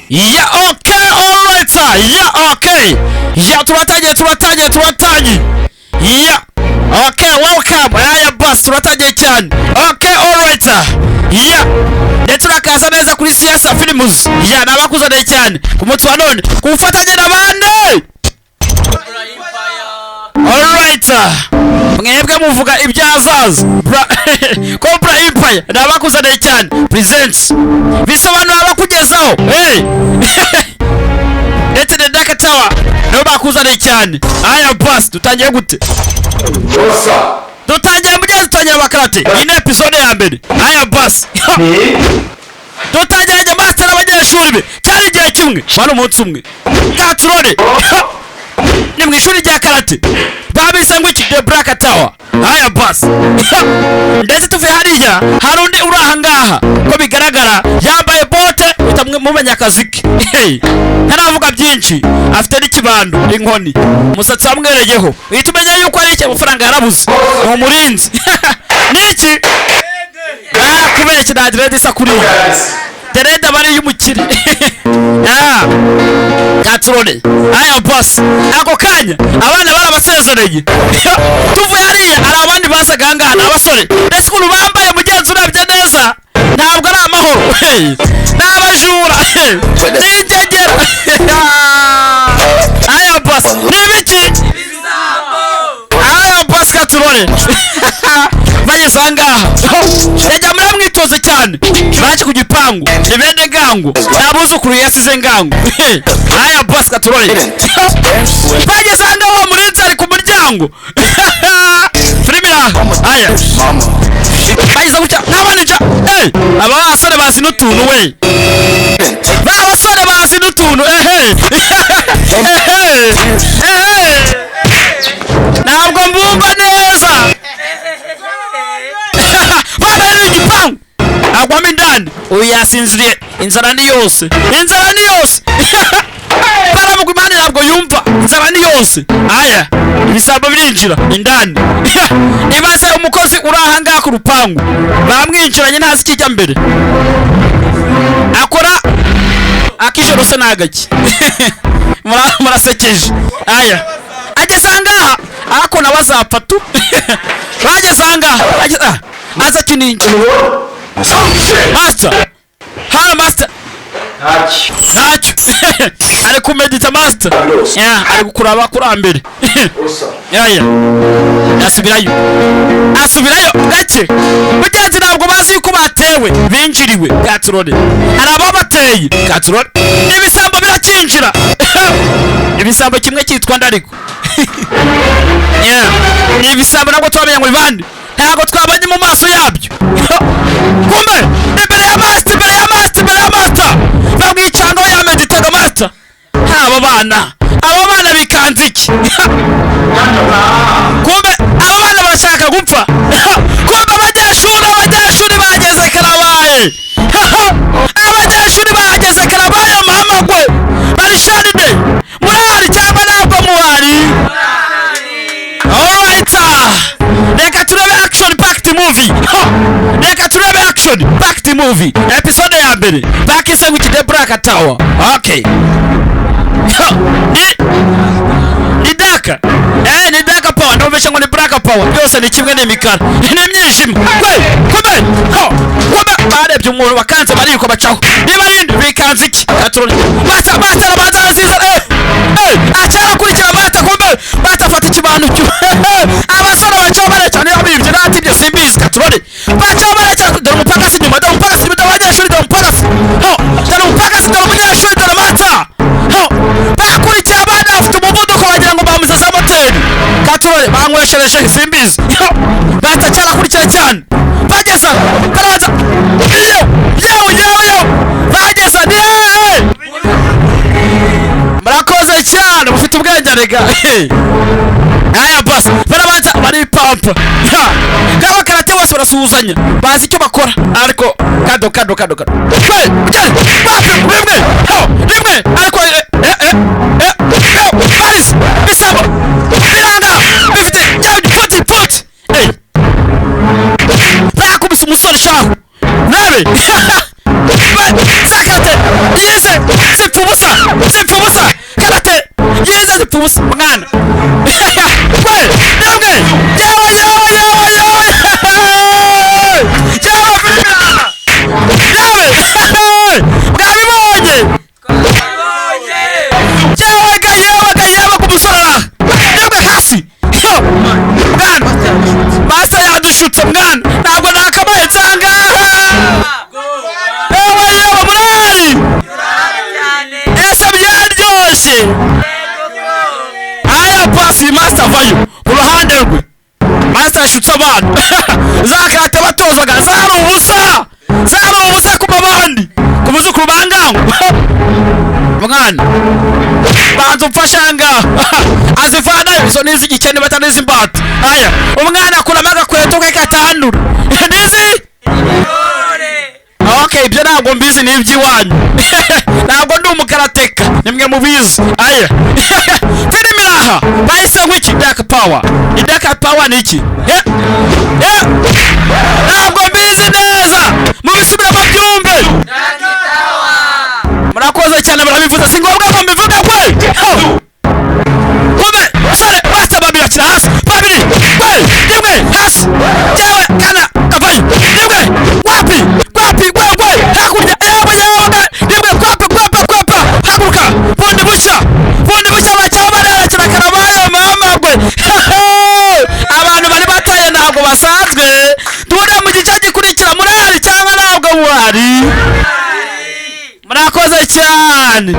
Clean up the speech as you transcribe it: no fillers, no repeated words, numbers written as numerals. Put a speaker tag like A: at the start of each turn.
A: Yeah, okay, alright, sir. Yeah, okay. Yeah, turatangiye, turatangiye, turatangiye. Yeah. Okay, welcome. Aya bas, turatangiye cyane. Okay, alright, sir. Yeah. Ndetse urakaza neza kuri Siyasa Films. Yeah, nabakuzaniye cyane. Ku munsi wa none, ku bufatanye na bande. Alright, sir. Mwebwe muvuga ibyazaza. Cobra Empire nabakuzaniye cyane. Presents. Bisobanura abakugezaho. Hey. Ndetse na Dark Tower nabo bakuzaniye cyane. Aya bas, dutangiye gute? Dutangiye mugenzi, dutangiye abakarate. Iyi ni episode ya mbere. Aya bas. Dutangiye master n'abanyeshuri be. Cyari igihe kimwe. Wari umunsi umwe. Katurore. Ni mu ishuri rya karate. Babise ngo iki? The Black Tower. Aya bas. Ndetse tuvuye hariya, hari undi uri aha ngaha. Ko bigaragara yambaye bote, uhita mumenya akazi ke. Hey, ntaravuga byinshi, afite n'ikibando, inkoni, umusatsi wamwereyeho, uhita umenya yuko ari iki. Amafaranga yarabuze, ni umurinzi. Niki? Ah, kubera iki nta dread isa kuriya? Dread aba ari iy'umukire. Ah, katurone. Aya boss, ako kanya abana barabasezereye. Tuvuye hariya, hari abandi basaga ahangaha, ni abasore. Ndetse ukuntu bambaye, mugenzi, urebye neza ntabwo ari amahoro. Hey, ni abajura. Hey, ni ingegera. Aya boss, ni ibiki? Aya boss, katurore. Bageze ahangaha, yajya muri mwitozo cyane. Baje ku gipangu, ni bene ngango, ni abuzukuru yasize ngango. Aya boss, katurore. Bageze ahangaha, uwo murinzi ari ku muryango. Filime iraha. Aya, bageze gutya nk'abaninja. Hey, aba basore bazi n'utuntu we, ba basore bazi n'utuntu. Ehe ehe ehe, ntabwo mbumva neza. Bana igipangu agwamo indani. Uyu yasinziriye, inzara ni yose, inzara ni yose. Baramugwa imana, ntabwo yumva, inzara ni yose. Aya, ibisambo birinjira indani. Ibaze umukozi uri aha ngaha ku rupangu, bamwinjiranye, ntazi ikijya mbere. Akora akijoro se nagaki? Murasekeje. Aya, ageze aha ngaha, ariko nawe azapfa tu. Bageze aha ngaha, ah, aza kininja. Master hano, master ntacyo ari kumedita. Master, yeah, ari gukura abakurambere. Yaya, asubirayo, asubirayo gake. Mugenzi, ntabwo bazi yuko batewe, binjiriwe. Katurore, hari ababateye. Katurore, ibisambo birakinjira. Ibisambo kimwe cyitwa ndariko. Yeah. Ni ibisambo, ntabwo twamenya ngo bibande, ntabwo twabonye mu maso yabyo. Kumbe imbere ya master, imbere ya master, imbere ya master, bamwicangaho yameditaga master. Abo bana, abo bana bikanze iki? Kumbe abo bana barashaka gupfa. Kumbe abanyeshuri, abanyeshuri bageze karabaye, abanyeshuri bageze karabaye. Mama gwe, barishanide, murahari cyangwa ntabwo muhari? Alright, reka turebe action packed movie. Ha! Reka turebe action packed movie episode ya mbere bakise ngo The Black Tower. Okay. Ha! Ni dark, ni dark power. Ndumvishe ngo ni black power, byose ni kimwe, ni imikara, ni imyijima we. Kumbe ho, kumbe barebye umuntu bakanze, bariko bacaho. Niba ari bikanze iki? Katurone. Bata, bata, bata nziza. Acyarakurikira bata. Kumbe batafata ikibanu cyo abasore bacaho bareca. Niba bibye natibye simbizi. Katurone, bacaho bareca. Dore umupakasi inyuma, dore umupakasi inyuma, dore abanyeshuri, dore umupakasi ho, dore umupakasi, dore umunyeshuri, dore mata ho. Bakurikiye abana bafite umuvuduko, wagira ngo bamuze za moteri. Katurore, banyweshereje simbizi. Batacyarakurikira cyane. Bageza baraza, iyo yewe yewe yewe, bageza ni hehe? Murakoze cyane, mufite ubwenge rega. Aya basi, barabanza baripampa ngaba karate, bose barasuhuzanya, bazi icyo bakora. Ariko kado kado kado kado. Hey, ugere wapi? Rimwe ho, rimwe. Ariko baris bisabo biranga bifite pfuti pfuti. Hey, bakubise umusore shahu. Nabe zakate yize. Bana, za karate batozaga zari ubusa, zari ubusa ku mabandi, ku buzukuru bangango. Mwana, banza umfashe ahangaha. Azivanayo izo n'iz'igikene bata n'iz'imbata. Aya, umwana akuramo agakweto ke katandura n'izi. Okay, ibyo ntabwo mbizi, ni iby'iwanyu, ntabwo ndi umukarateka, nimwe mubizi. Aya, filime iraha bahise nk'iki Dark Power. Dark Power ni iki? Ntabwo mbizi neza, mubisubiramo byumve. Murakoze cyane, murabivuze, si ngombwa ngo mbivuge kwe. Kumbe musore basa babiri akina hasi, babiri we, rimwe hasi, jewe kana kavayo, rimwe, wapi wapi, wewe hakurya, yewe yewe, rimwe, kwapa kwapa kwapa, haguruka bundi bushya, bundi bushya, bacyaba barerekera karabaye mama gwe. Abantu bari bataye ntabwo basanzwe. Tubona mu gice gikurikira. Murahari cyangwa ntabwo muhari? Murakoze cyane.